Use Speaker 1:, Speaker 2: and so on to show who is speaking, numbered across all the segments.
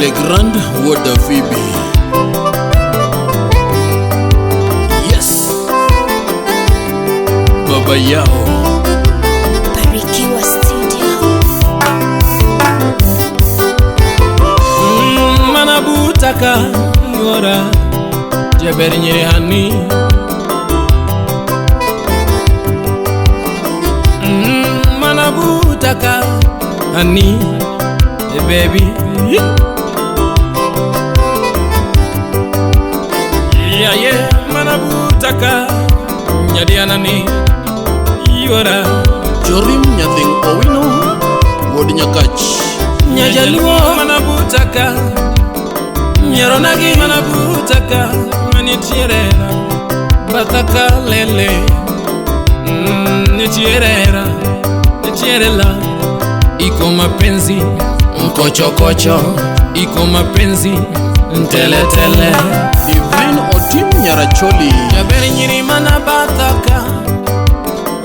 Speaker 1: Le Grand Wuod Phoebe. Yes. Baba Yao.
Speaker 2: Barikiwa Studio.
Speaker 1: Manabutaka yora Jaber nyiri hani. Manabutaka hani baby. Yeah yeah manabutaka nyadianani yora
Speaker 3: Jorim nyathing Owino wuod Nyakach.
Speaker 1: Nyajaluo manabutaka nyaronagi manabutaka manitierera bataka lele nitierera nitierela iko mapenzi mkochokocho iko mapenzi nteletele.
Speaker 3: Divine Otim Nyaracholi.
Speaker 1: Jaber nyiri manabataka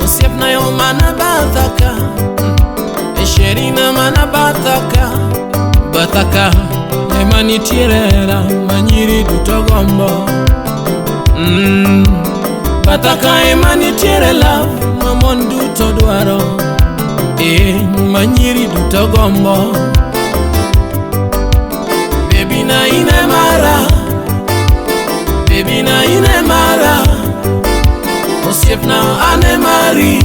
Speaker 1: osiepnayo manabataka esherina manabataka bataka emanitierera manyiri duto gombo. Bataka emanitiere love mamon duto dwaro manyiri duto gombo. Baby na ine mara, baby na ine mara, osiepna ane mari,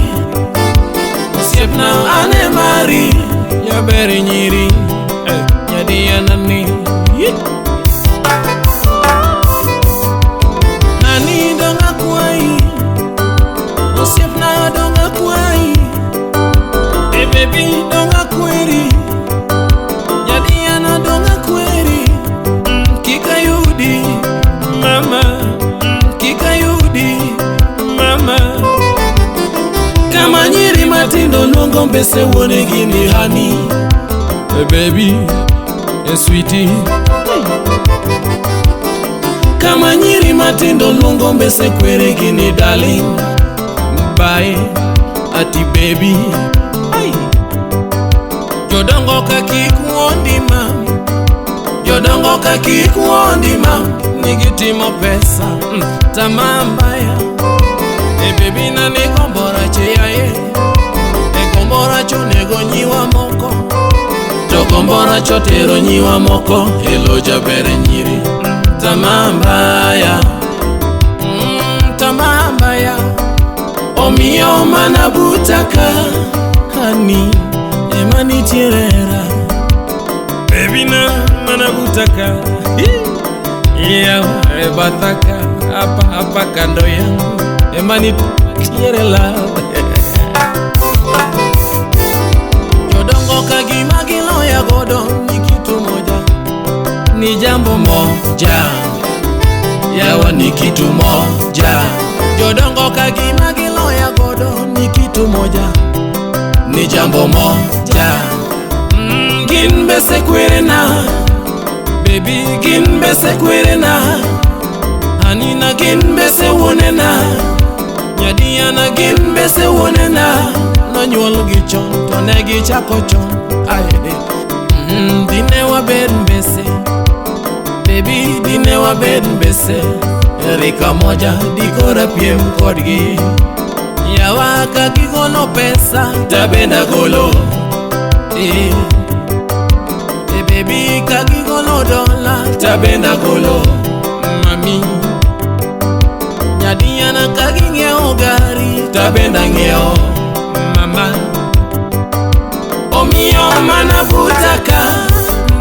Speaker 1: osiepna ane mari, jaber nyiri nyadianani. Nani donga kwai, osiepna donga kwai, baby donga kweri, nyadiana donga kweri, kikayudi mama, kikayudi mama. Kama nyiri matindo luongo mbese wuonegi ni honey, baby, sweetie. Kama nyiri matindo luongo mbese kweregi ni darling, bye, ati baby. Jodongo ka kik wuondi ma, jodongo ka kik wuondi ma, nigitimo pesa tamaa mbaya. E baby na ne gombo rache yaye, e gombo rach onego nyiwa moko, to gombo rach otero nyiwa moko. Elo jaber nyiri tamaa mbaya, tamaa mbaya. Omiyo mana butaka hani emanitierera, baby na manabutaka yeah, bataka hapa hapa kando yangu emanitierela. Jodongo ka gima giloya godo ni kitu moja, ni jambo moja, yawa ni kitu moja. Jodongo ka gima giloya godo ni kitu moja, ni jambo moja. Gin bese kwerena, baby gin bese kwerena, anina gin bese wuonena, nyadiana gin bese wuonena. Nonyuol gi chon to ne gichako chon. Ae dine wabed mbese, baby dine wabed mbese, rika moja dikora piem kodgi. Yawa ka gigolo pesa tabenda golo, baby ka gigolo dola tabenda golo, mami. Nyadiana ka ging'iewo gari tabenda ng'iewo, mama. Omiyo mana butaka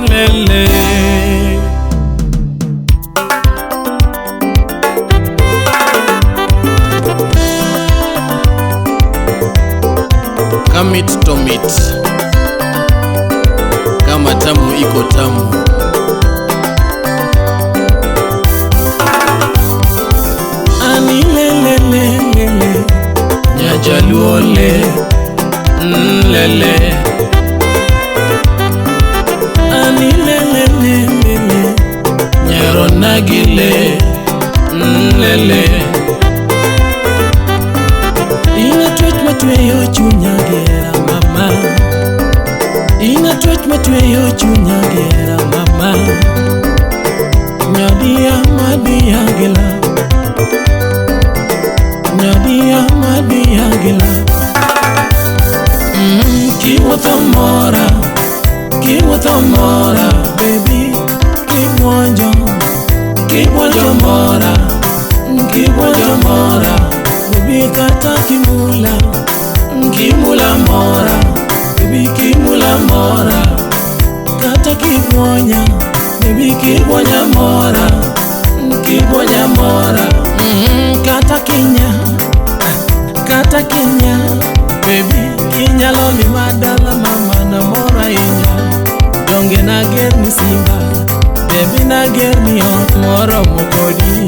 Speaker 1: lele.
Speaker 3: Kamit to mit, kama tamu iko tamu.
Speaker 1: Ani lele lele nyajaluo le lele. Ani lele lele nyaronagile lele. Ina twech matweyo chunya gera mama, Ina twech matweyo chunya gera mama. mama. Nyadia madia gila. Nyadia madia gila. Kiwuotho mora, kiwuotho mora, baby, kibuonjo, kibuonjo mora, kibuonjo mora, baby kata kimula, kimula mora, baby kimula mora, kata kibuonya, baby kibuonya mora, kibuonya mora, kata kinya, kata kinya, baby. Inyalo lima dala mama na mora inya. Donge na ger ni simba, baby na ger ni ot moromo kodi.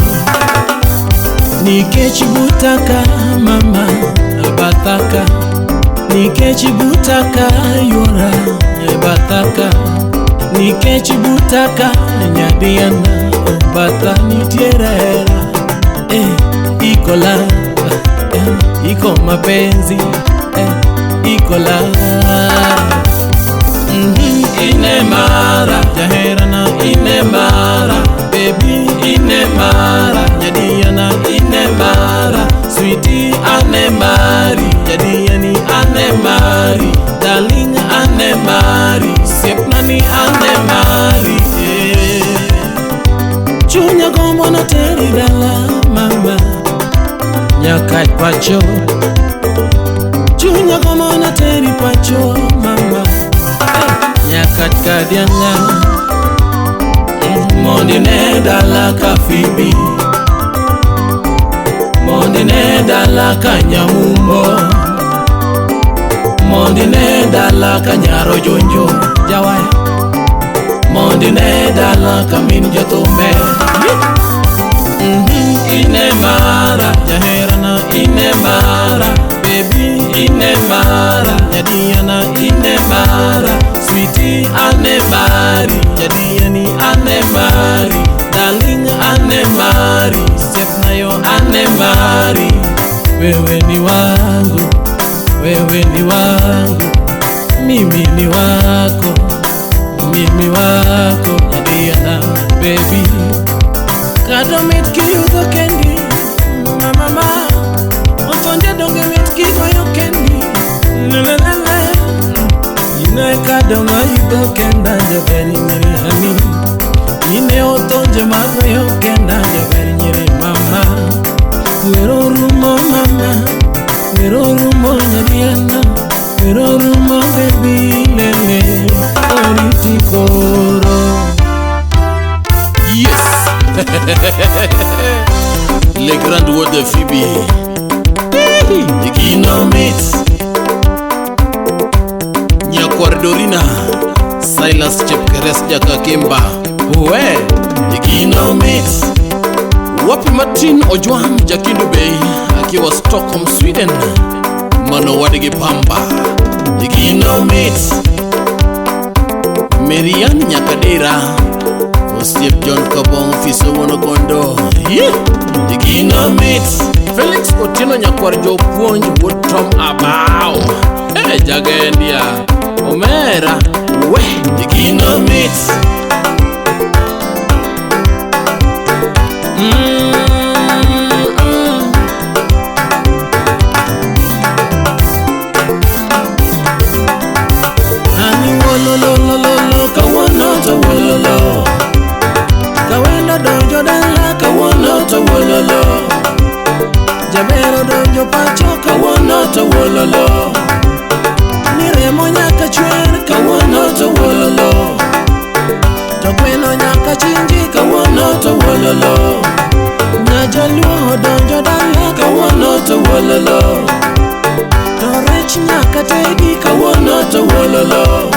Speaker 1: Nikech butaka mama bataka, nikech butaka yuora bataka, nikech butaka nyadiana bata nitiere hera. Ikola, iko mapenzi, ikola. Ine mara jaherana, ine mara baby, ine mara nyadiana, ine mara sweetie, ane mari nyadiani, ane mari darling, ane mari siepnani, ane mari. Chunya gombo na teri dala mama nyaka pacho. Chunya gombo na teri pacho mama nyaka kadianga. Mondi ne dala ka Fibi, mondi ne dala ka Nyamumbo, mondi ne dala ka Nyaro Jonjo jawaya, mondi ne dala ka min jathumbe. Ine mara jaherana, ine mara baby, ine mara nyadiana, ine mara sweetie, ane mari nyadiani, ane mari darling, ane mari siepnayo, ane mari. Wewe ni wangu, wewe ni wangu, mimi ni wako, mimi wako nyadiana baby. Kado mit kiyudho kendi mama ma, otonje donge mit kigoyo kendi lelelele. Ine kado mayudho kenda jaber nyiri hani, ine otonje magoyo kenda jaber nyiri mama. Wero rumo mama, wero rumo nyadiana, wero rumo baby lele oriti koro.
Speaker 3: Yes. Les grandes voix de Phoebe. Gino mit Nyakwar Dorina, Silas Chepkeres Jakakemba. We Gino mit Wapi Martin Ojwang Jakindu Bay akiwa Stockholm Sweden. Mano wadigi pamba. Gino mit Marian Nyakadera, Osiep John Kabong Fiso Wono Kondo. Gino mit Felix Otieno Nyakwar Jopuonj wuod Tom Abao. Hey, Jagendia Omera we Gino mit.
Speaker 1: Ani wololololo kawuono to wololo, kawendo donjo dala kawuono to wololo, jabero donjo pacho kawuono to wololo, ni remo nyaka chwer kawuono to wololo, to gweno nyaka chinji kawuono to wololo, nyajaluo donjo dala kawuono to wololo, to rech nyaka tedi kawuono to wololo,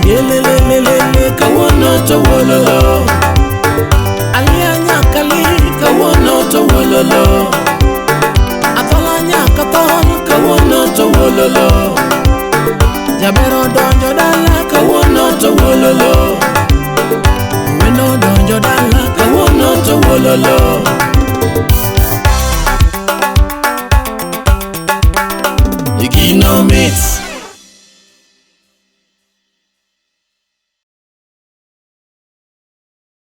Speaker 1: yelelelelele kawuono to wololo, alia nyaka li kawuono to wololo, athola nyaka thol kawuono to wololo, jabero donjo dala kawuono to wololo, wendo donjo dala kawuono to wololo.
Speaker 3: Gino mit.